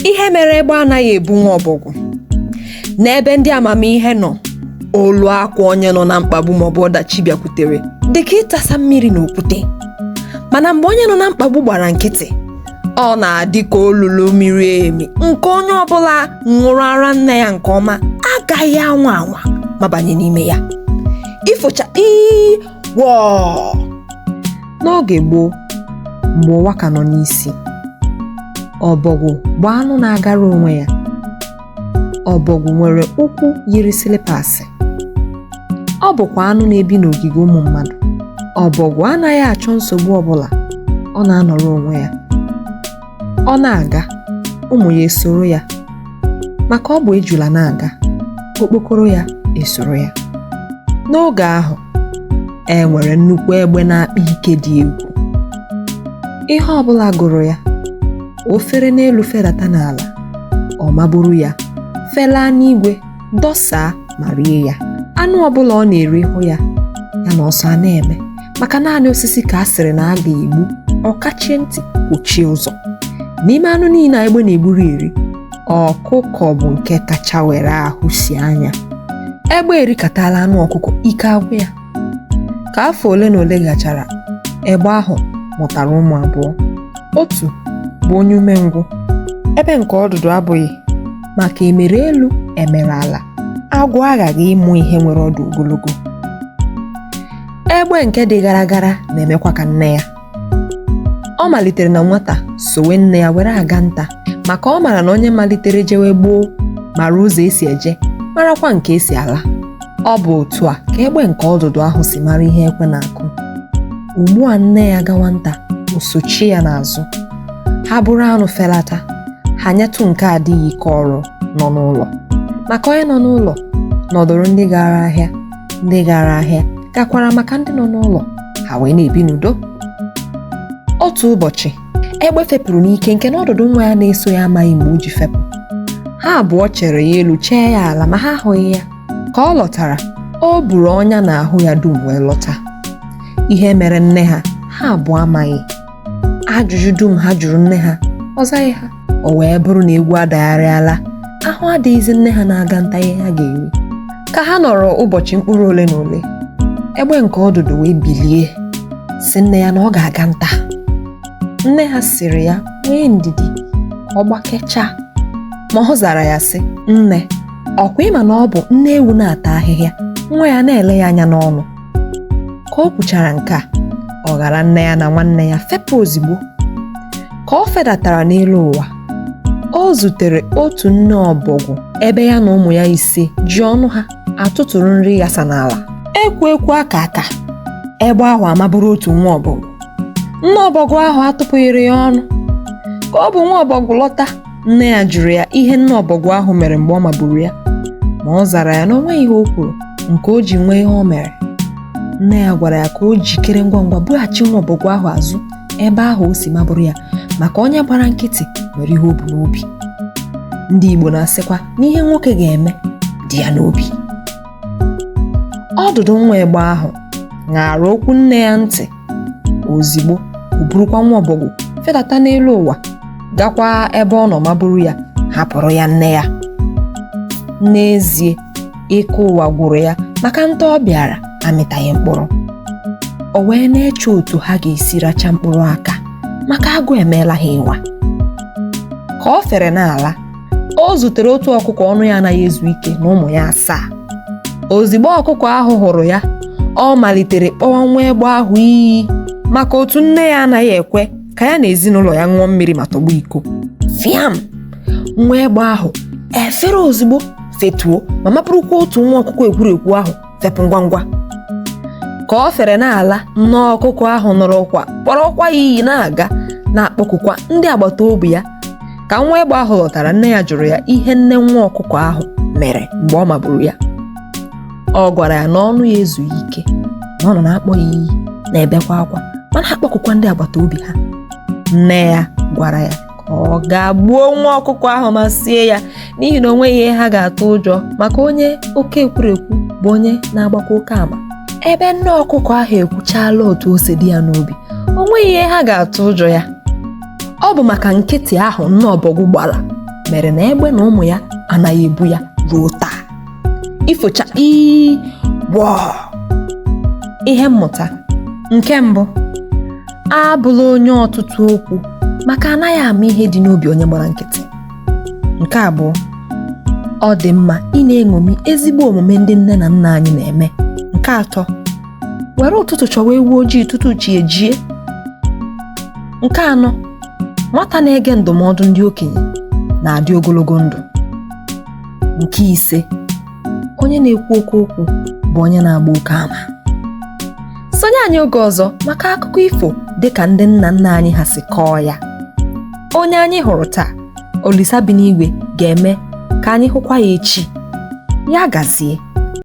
Ihe mere egbe anaghị ebu nwa ọbọgwụ. N'ebe ndị amamihe nọ, olu akwa onye nọ na mkpagbu maọbụ ọdachi bịakwutere dịka ịtasa mmiri n'okwute. Mana mgbe onye nọ na mkpagbu gbara nkịtị, ọ na-adị ka olulu miri emi nke onye ọbụla ṅụrụ ara nne ya nke ọma agaghị anwa anwa ma banye n'ime ya. Ifocha ii wọọ! N'oge gboo, mgbe ụwa ka nọ n'isi, ọbọgwụ bụ anụ na-agara onwe ya. Ọbọgwụ nwere ụkwụ yiri sịlịpasị. Ọ bụkwa anụ na-ebi n'ogige ụmụ mmadụ. Ọbọgwụ anaghị achọ nsogbu ọbụla, ọ na-anọrọ onwe ya. Ọ na-aga, ụmụ ya esoro ya. Maka ọ bụ ejula na-aga, okpokoro ya esoro ya. N'oge ahụ, e nwere nnukwu egbe na-akpa ike dị egwu. Ihe ọbụla gụrụ ya, o fere n'elu fedata n'ala, ọ maburu ya, felaa n'igwe, dọsaa ma rie ya. Anụ ọbụla ọ na-eri hụ ya, ya na ọsọ a na-eme maka naanị osisi ka a sịrị na a ga-egbu, ọ kachie ntị kwuchie ụzọ. N'ime anụ niile a egbe na-egburu eri, ọkụkọ bụ nke kacha were ahụ si anya. Egbe erikatala anụ ọkụkọ ike agwụ ya. Ka afọ ole na ole gachara, egbe ahụ mụtara ụmụ abụọ. Otu bụ onye umengwụ, ebe nke ọdụdụ abụghị maka emere elu emere ala, agwọ aghaghị ịmụ ihe nwere ọdụ ogologo. Egbe nke dị gara gara na-emekwa ka nne ya. Ọ malitere na nwata sowe nne ya were aga nta maka ọ mara na onye malitere jewe gboo mara ụzọ esi eje marakwa nke esi ala. Ọ bụ otu a ka egbe nke ọdụdụ ahụ si mara ihe ekwe na-akụ. Ugbu a nne ya gawa nta, o sochie ya n'azụ. Ha bụrụ anụ felata, ha nyetụ nke adịghị ike ọrụ nọ n'ụlọ. Maka onye nọ n'ụlọ nọdụrụ ndị gara ahịa, ndị gara ahịa gakwara maka ndị nọ n'ụlọ, ha wee na-ebi n'udo. Otu ụbọchị, egbe fepụrụ n'ike nke na ọdụdụ nwa ya na-eso ya amaghị mgbe o ji fepụ. Ha abụọ chere ya elu chee ya ala ma ha ahụghị ya. Ka ọ lọtara, o buru ọnya n'ahụ ya dum wee lọta. Ihe mere nne ha, ha abụọ amaghị. Ajụjụ dum ha jụrụ nne ha, ọ zaghị ha. O wee bụrụ na egwu adagharịala, ahụ adịghịzi nne ha na-aga nta ihe ha ga-eri. Ka ha nọrọ ụbọchị mkpụrụ ole na ole, egbe nke ọdụdụ wee bilie, sị nne ya na ọ ga-aga nta. Nne ha sịrị ya nwee ndidi ka ọ gbakechaa. Ma ọ zara ya sị, nne, ọkwa ịma na ọ bụ nne ewu na-ata ahịhịa, nwa ya na-ele ya anya n'ọnụ. Ka o kwuchara nke a, ọ ghara nne ya na nwanne ya fepụ ozigbo. Ka ọ fedatara n'elu ụwa, o zutere otu nne ọbọgwụ ebe ya na ụmụ ya ise ji ọnụ ha atụtụrụ nri ghasa n'ala. Ekwu ekwu aka aka, egbe ahụ amaburu otu nwa ọbọgwụ. Nne ọbọgwụ ahụ atụpụghịrị ya ọnụ. Ka ọ bụ nwa ọbọgwụ lọta, nne ya jụrụ ya ihe nne ọbọgwụ ahụ mere mgbe ọ magburu ya. Ma ọ zara ya na o nweghị ihe o kwuru nke o ji nwee ihe o mere. Nne ya gwara ya ka o jikere ngwa ngwa bughachi nwa ọbọgwụ ahụ azụ ebe ahụ o si maburu ya maka onye gbara nkịtị nwere ihe o bu n'obi. Ndị Igbo na-asịkwa na ihe nwoke ga-eme dị ya n'obi. Ọdụdụ nwa egbe ahụ ṅara okwu nne ya ntị. Ozigbo o burukwa nwa ọbọgwụ fedata n'elu ụwa gakwa ebe ọ nọ maburu ya hapụrụ ya nne ya. N'ezie, ike ụwa gwụrụ ya maka nta ọ bịara amịtaghị mkpụrụ. O wee na-eche otu ha ga-esi racha mkpụrụ aka maka agụụ emeela ha ịwa. Ka ọ fere n'ala, o zutere otu ọkụkọ ọnụ ya anaghị ezu ike na ụmụ ya asaa. Ozigbo ọkụkọ ahụ hụrụ ya, ọ malitere kpọwa nwa egbe ahụ iyi maka otu nne ya anaghị ekwe ka ya na ezinụlọ ya ṅụọ mmiri ma tọgbọ iko. Fịam! Nwa egbe ahụ efere ozugbo fetuo ma mapụrụkwa otu nwa ọkụkọ ekwurekwu ahụ fepụ ngwa ngwa. Ka ọ fere n'ala, nne ọkụkọ ahụ nọrọkwa kpọrọkwa ya iyi na-aga na-akpọkukwa ndị agbata obi ya. Ka nwa egbe ahụ lọtara, nne ya jụrụ ya ihe nne nwa ọkụkọ ahụ mere mgbe ọ magburu ya. Ọ gwara ya na ọnụ ya ezughị ike, na ọ nọ na-akpọ ya iyi, na-ebekwa akwa ma na-akpọkukwa ndị agbata obi ha. Nne ya gwara ya ka ọ gaa gbuo nwa ọkụkọ ahụ ma sie ya n'ihi na o nweghị ihe ha ga-atụ ụjọ maka onye oke ekwurekwu bụ onye na-agbakwa oke ama. Ebe nne ọkụkọ ahụ ekwuchaala otu o si dị ya n'obi, o nweghị ihe ha ga-atụ ụjọ ya. Ọ bụ maka nkịtị ahụ nne ọbọgwụ gbara Mere na egbe na ụmụ ya anaghị ebu ya ruo taa. Ifocha ii wọọ. Ihe mmụta nke mbụ: abụla onye ọtụtụ okwu, maka anaghị ama ihe dị n'obi onye gbara nkịtị. Nke abụọ, ọ dị mma ị na-eṅomi ezigbo omume ndị nne na nna anyị na-eme. Nke atọ, were ụtụtụ chọwa ewu ojii tutu chi ejie. Nke anọ, nwata na-ege ndụmọdụ ndị okenye na-adị ogologo ndụ. Nke ise, onye na-ekwu oke okwu bụ onye na-agba oke ama. Sonye anyị oge ọzọ maka akụkọ ifo dịka ndị nna nna anyị ha si kọọ ya. Onye anyị hụrụ taa, Olisa bi n'igwe ga-eme ka anyị hụkwa ya echi. Ya gazie.